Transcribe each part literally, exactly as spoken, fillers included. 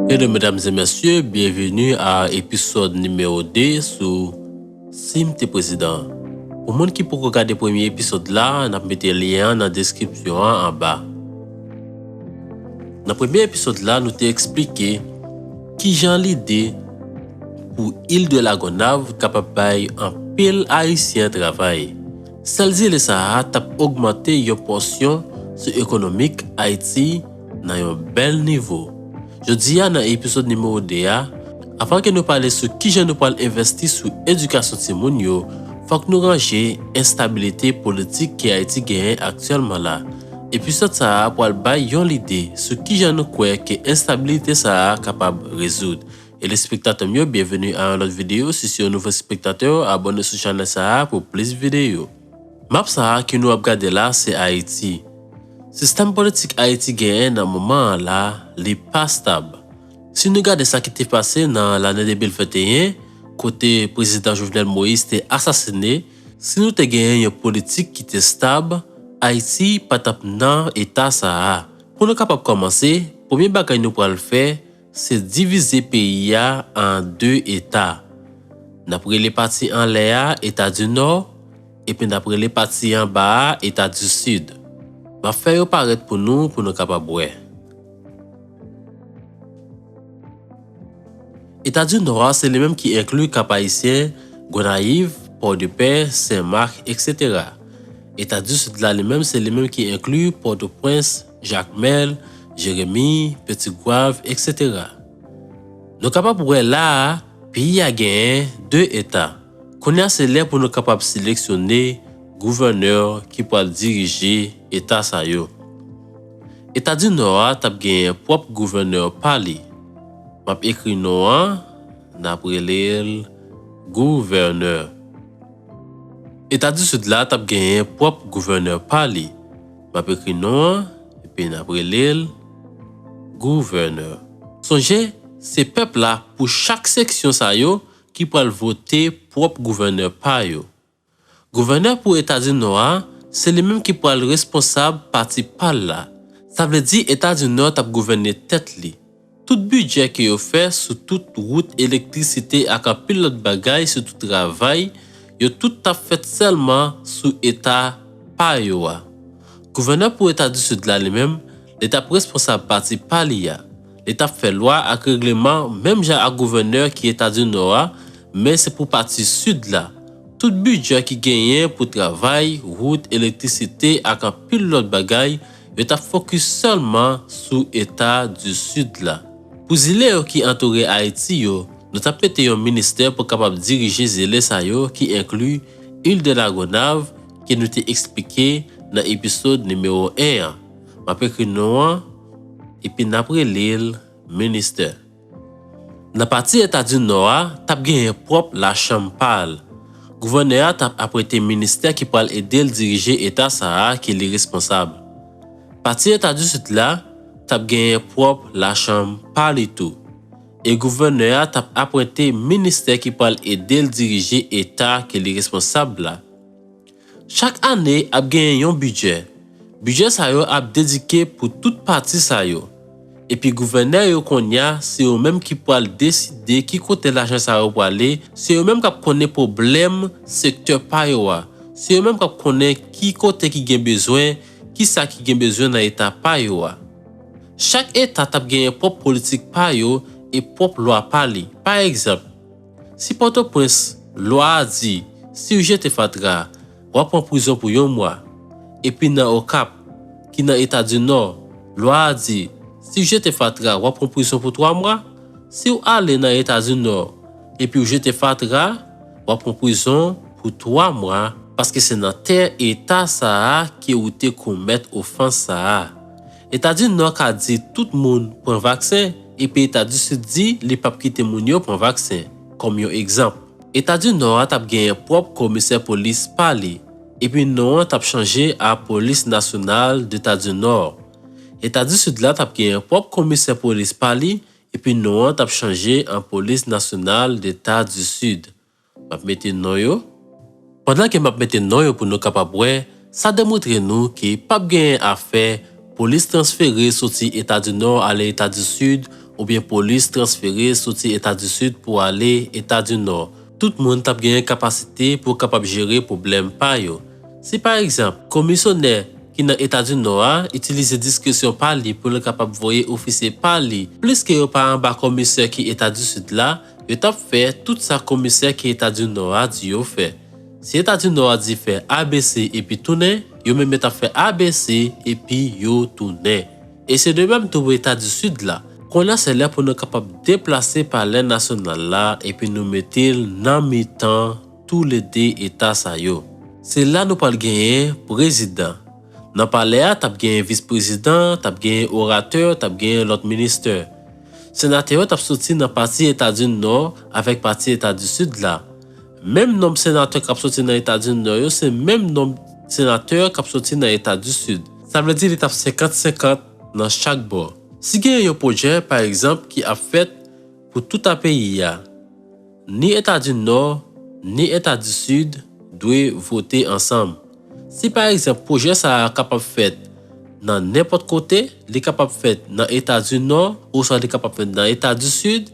Hello medam e mesye, byenveni a episode nimewo de sou Si m te prezidan. Pou moun ki poko gade premye episode la, n ap mete lyen an nan deskripsyon an anba. Nan premye episode la, nou te eksplike kijan lide pou Il de la Gonâve kapab bay anpil Ayisyen travay. Sèl zile sa a t ap ogmante yon pòsyon sosyo-ekonomik Ayiti nan yon bèl nivo. Jodi a, nan episode nimewo de a, avan ke nou pale sou kijan nou pral envèsti sou edikasyon timoun yo, fòk nou ranje enstabilite politik ke Ayiti genyen aktyèlman la. Episode sa a pral bay yon lide sou kijan nou kwè ke enstabilite sa a kapab rezoud. Telespektatè m yo, byenveni a yon lòt videyo. Si se yon nouvo espektatè, abòne sou chanèl sa a pou plis videyo. Map sa a ke nou ap gade la, se Ayiti. Sistèm politik Ayiti genyen nan moman an la, li pa stab. Si nou gade sa ki te pase nan lane de mil venteyen, kote prezidan Jovenel Moïse te asasine, si nou te genyen yon politik ki te stab, Ayiti pa t ap nan eta sa a. Pou nou kapab kòmanse, premye bagay nou pral fè, se divize peyi a an de eta. N ap rele pati anlè a Eta di Nò, epi n ap rele pati anba a Eta di Sid. M ap fè yo parèt pou nou, pou nou kapab wè. Eta di Nò a, se li menm ki enkli Kap Ayisyen, Gonayiv, Pòdepè, Senmak, etsetera. Eta di Sid la, li menm, se li menm ki enkli Pòtoprens, Jakmèl, Jeremi, Petit Goâve, etsetera. Nou kapab wè la a, peyi a genyen de eta. Kounye a, se lè pou nou kapab seleksyone gouvènè ki pral dirije eta sa yo. Eta di Nò a t ap genyen pwòp gouvènè pa li. M ap ekri non an, n ap rele l gouvènè. Eta di Sid la t ap genyen pwòp gouvènè pa li. M ap ekri non an, epi n ap rele l gouvènè. Sonje, se pèp la, pou chak seksyon sa yo, ki pral vote pwòp gouvènè pa yo. Gouvènè pou Eta di Nò a, se li menm ki pral responsab pati pa l la. Sa vle di Eta di Nò t ap gouvène tèt li. Tout bidjè ke yo fè sou tout wout, elektrisite ak anpil lòt bagay, sitou travay, yo tout t ap fèt sèlman sou eta pa yo a. Gouvènè pou Eta di Sid la, li menm, li t ap responsab pati pa li a. Li t ap fè lwa ak regleman menm jan ak gouvènè ki Eta di Nò a, men se pou pati Sid la. Tout bidjè ki genyen pou travay, wout, elektrisite ak anpil lòt bagay, yo t ap fokis sèlman sou Eta di Sid la. Pou zile yo ki antoure Ayiti yo, nou t ap mete yon ministè pou kapab dirije zile sa yo ki enkli Il de la Gonâve ke nou te eksplike nan episode nimewo en an. M ap ekri non an, epi n ap rele l ministè. Nan pati Eta di Nò a, t ap genyen pwòp lachanm pa l. Gouvènè a t ap apwente ministè ki pral ede l dirije eta sa a ke li responsab. Pati Eta di Sid la t ap genyen pwòp lachanm pa li tou. E gouvènè a t ap apwente ministè ki pral ede l dirije eta ke li responsab la. Chak ane ap genyen yon bidjè. Bidjè sa yo ap dedike pou tout pati sa yo. Epi gouvènè yo kounye a, se yo menm ki pral deside ki kote lajan sa yo prale, se yo menm k ap konnen pwoblèm sektè pa yo a, se yo menm k ap konnen ki kote ki gen bezwen, ki sa ki gen bezwen nan eta pa yo a. Chak eta t ap genyen pwòp politik pa yo e pwòp lwa pa li. Pa egzanp, si Pòtoprens, lwa a di, si w jete fatra, w ap pran prizon pou yon mwa. Epi nan Okap, ki nan Eta di Nò, lwa a di, si w jete fatra, w ap pran prizon pou twa mwa. Si w ale nan Eta di Nò, epi w jete fatra, w ap pran prizon pou twa mwa, paske se nan tè eta sa a ke ou te komèt ofans sa a. Eta di Nò ka di tout moun pran vaksen, epi Eta di Sid di li p ap kite moun yo pran vaksen, kòm yon egzanp. Eta di Nò a t ap genyen pwòp komisè polis pa li, epi non an t ap chanje a Police Nationale d'État du Nord. Eta di Sid la t ap genyen pwòp komisè polis pa li, epi non an t ap chanje an Police Nationale d'État du Sud. M ap mete non yo. Pandan ke m ap mete non yo pou nou kapab wè, sa demontre nou ke p ap genyen afè polis transfere soti Eta di Nò ale Eta di Sid, oubyen polis transfere soti Eta di Sid pou ale Eta di Nò. Tout moun t ap genyen kapasite pou kapab jere pwoblèm pa yo. Si pa egzanp, komisyonè ki nan Eta di Nò a itilize diskresyon pa li pou l kapab voye ofisye pa li, pliske yo pa anba komisè ki Eta di Sid la, yo t ap fè tout sa komisè ki Eta di Nò a di yo fè. Si Eta di Nò a di fè A B C epi tounen, yo menm yo t ap fè A B C epi yo tounen. E se de menm tou pou Eta di Sid la. Kounye a se lè pou nou kapab deplase palè nasyonal la epi nou mete l nan mitan toulede eta sa yo. Se la nou pral genyen prezidan. Nan palè a, t ap genyen vis prezidan, t ap genyen oratè, t ap genyen lòt ministè. Senatè yo t ap soti nan pati Eta di Nò avèk pati Eta di Sid la. Menm nonb senatè k ap soti nan Eta di Nò yo, se menm nonb senatè k ap soti nan Eta di Sid. Sa vle di li t ap senkant senkant nan chak bò. Si genyen yon pwojè, pa egzanp, ki ap fèt pou tout a peyi a, ni Eta di Nò, ni Eta di Sid dwe vote ansanm. Si pa egzanp pwojè sa a kapab fèt nan nenpòt kote, li kapab fèt nan Eta di Nò oswa li kapab fèt nan Eta di Sid,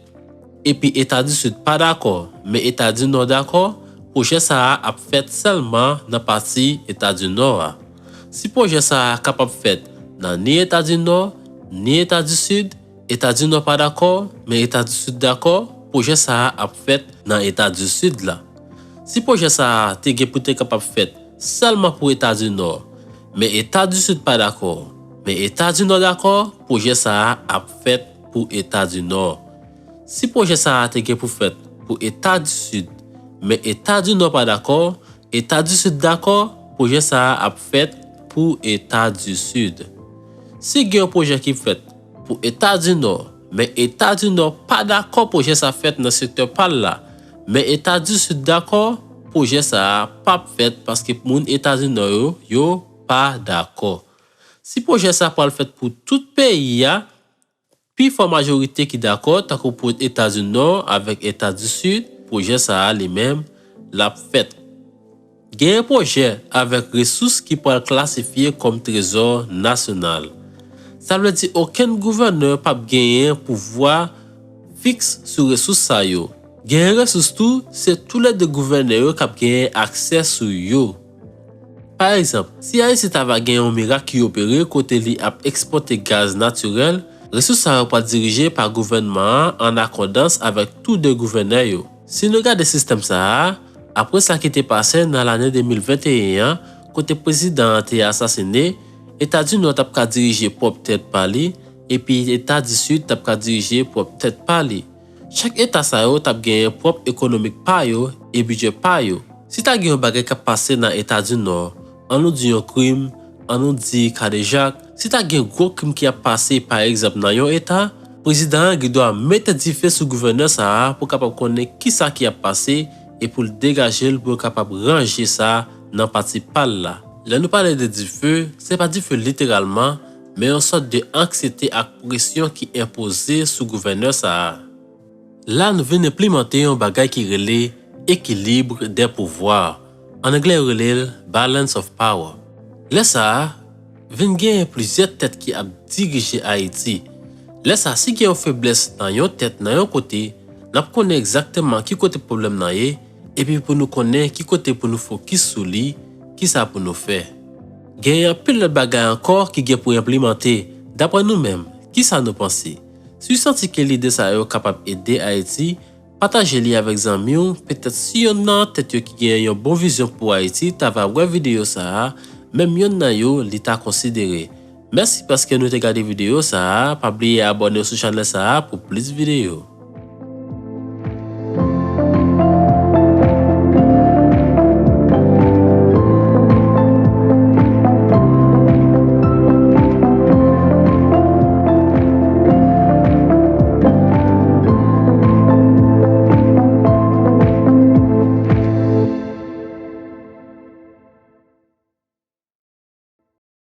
epi Eta di Sid pa dakò, men Eta di Nò dakò, pwojè sa a ap fèt sèlman nan pati Eta di Nò a. Si pwojè sa a kapab fèt nan ni Eta di Nò, ni Eta di Sid, Eta di Nò pa dakò, men Eta di Sid dakò, pwojè sa a ap fèt nan Eta di Sid la. Si pwojè sa a te gen pou te kapab fèt sèlman pou Eta di Nò, men Eta di Sid pa dakò, men Eta di Nò dakò, pwojè sa a ap fèt pou Eta di Nò. Si pwojè sa a te gen pou fèt pou Eta di Sid, men Eta di Nò pa dakò, Eta di Sid dakò, pwojè sa a ap fèt pou Eta di Sid. Si gen yon pwojè ki fèt pou Eta di Nò, men Eta di Nò pa dakò pwojè sa fèt nan sektè pa l la, men Eta di Sid dakò, pwojè sa a p ap fèt paske moun Eta di Nò yo, yo pa dakò. Si pwojè sa pral fèt pou tout peyi a, pi fò majorite ki dakò, tankou pou Eta di Nò avèk Eta di Sid, pwojè sa a li menm, l ap fèt. Genyen pwojè avèk resous ki pral klasifye kòm trezò nasyonal. Sa vle di okenn gouvènè p ap genyen pouvwa fiks sou resous sa yo. Genyen resous tou, se toulede gouvènè yo k ap genyen aksè sou yo. Pa egzanp, si Ayiti ta va gen yon mirak ki opere kote li ap ekspòte gaz natirèl, resous sa yo pral dirije pa gouvènman an an akòdans avèk tou de gouvènè yo. Si nou gade sistèm sa a, apre sa ki te pase nan lane de mil venteyen an, kote prezidan an te asasine, Eta di Nò t ap ka dirije pwòp tèt pa li, epi Eta di Sid t ap ka dirije pwòp tèt pa li. Chak eta sa yo t ap genyen pwòp ekonomik pa yo e bidjè pa yo. Si ta gen yon bagay k ap pase nan Eta di Nò, an nou di yon krim, an nou di kadejak, si ta gen gwo krim ki ap pase pa egzanp nan yon eta, prezidan an gen dwa mete dife sou gouvènè sa a pou kapab konnen kisa ki ap pase e pou l degaje l pou yo kapab ranje sa nan pati pa l la. Lè nou pale de dife, se pa dife literalman, men yon sòt de anksyete ak presyon ki enpoze sou gouvènè sa a. La nou vin enplimante yon bagay ki rele équilibre des pouvoirs, an anglè yo rele l balance of power. Lè sa a, vin genyen plizyè tèt ki ap dirije Ayiti. Lè sa a, si gen yon feblès nan yon tèt, nan yon kote, n ap konnen egzakteman ki kote pwoblèm nan ye, epi pou nou konnen ki kote pou nou fokis sou li, kisa pou nou fè. Genyen anpil lòt bagay ankò ki gen pou enplimante. Daprè nou menm, kisa nou panse? Si w santi ke lide sa yo kapab ede Ayiti, pataje li avèk zanmi w, petèt si yonn nan antèt yo ki gen yon bon vizyon pou Ayiti ta va wè videyo sa a, menm yonn nan yo li ta konsidere. Mèsi paske nou te gade videyo sa a, pa bliye abòne w sou chanèl sa a pou plis videyo.